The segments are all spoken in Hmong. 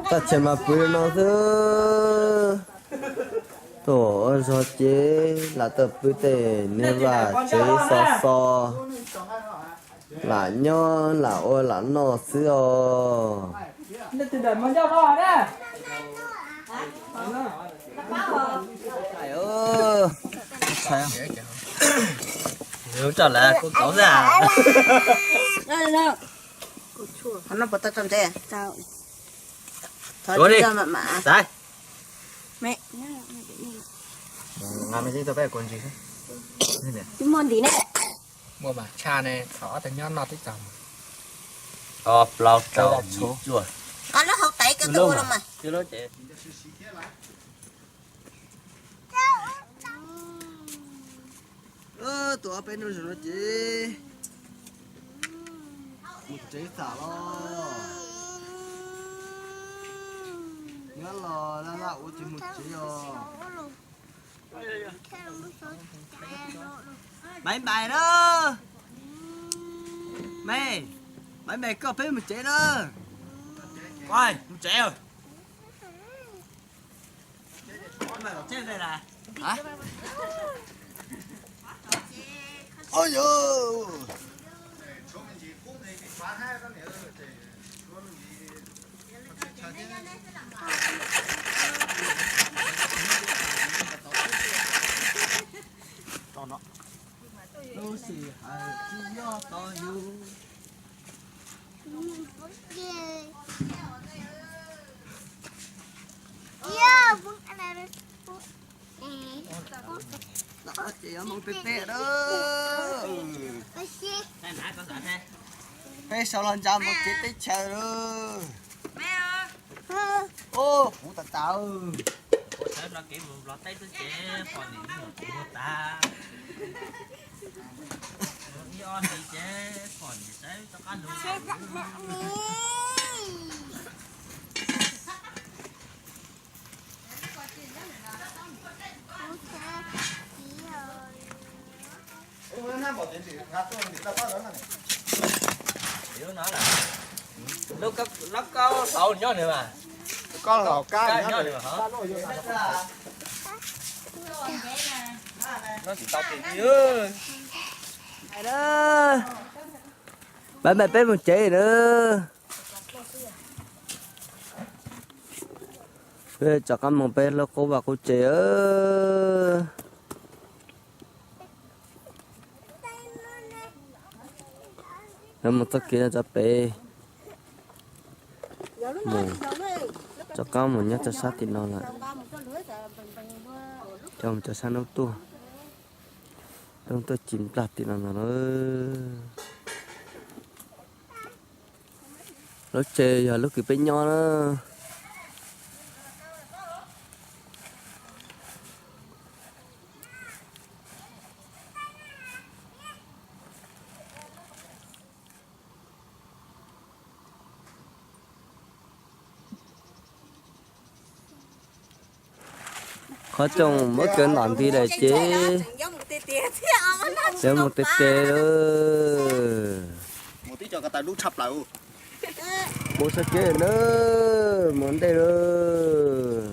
Txoj chaw mas pw no xwb. Tuaj ua zog ces lam tawm pw tej niag vaj tsev xo xo, lam nyob lam ua lam noj xwb os. Ua li, muaj ntiv ne, thaum ob tug nyob noj tib tog. Ob plaub rau ib cuaj. Qab lub hauv tais ko twb ua los mas. Tuaj ob peb hnub zaum no ces mus tsev tas los. Nyob los laj laj ua tsis mus tsev os. Bye bye na. Me, bye bye koj, peb mus tsev na. Mus tsev. Lub sij hawm tsis yog tos yus. Ces yuav mus pem pem lawm. Peb sau los ntsa mus kev teb chaws lawm. Ub, puv tas tas. Lub koj hlauv nyob nws mas. Koj hlauv kab nyob nws. Bye bye, peb mus tsev na. Peb rov qab mus peb lub qub vaj qub tsev. Lawv mus txoj kev no rau pem, mus rov qab mus nyob rau sab tim no lawm. Coj mus rau sab hnub tuaj, hnub tuaj ci nplag tim no no lawm. Lub tsev yog lub kws peb nyob na. Qhov rooj muab kaw ntom nti lawm ces yuav mus tiag tiag lawm. Mus sab kev na, mus ntej lawm.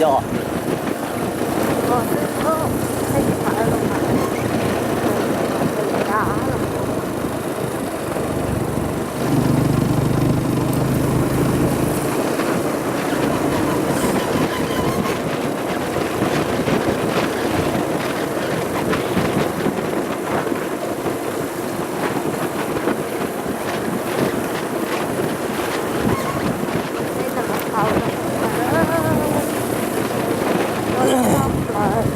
Yog. av los. Tej no mas tau lawm. Ua lawm tau plaws.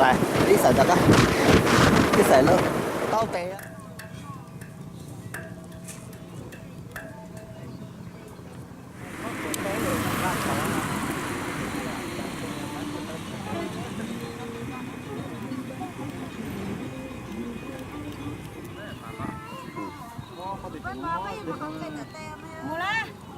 Ib xaim tas koj, ib xaim lub taub tes. Mus la.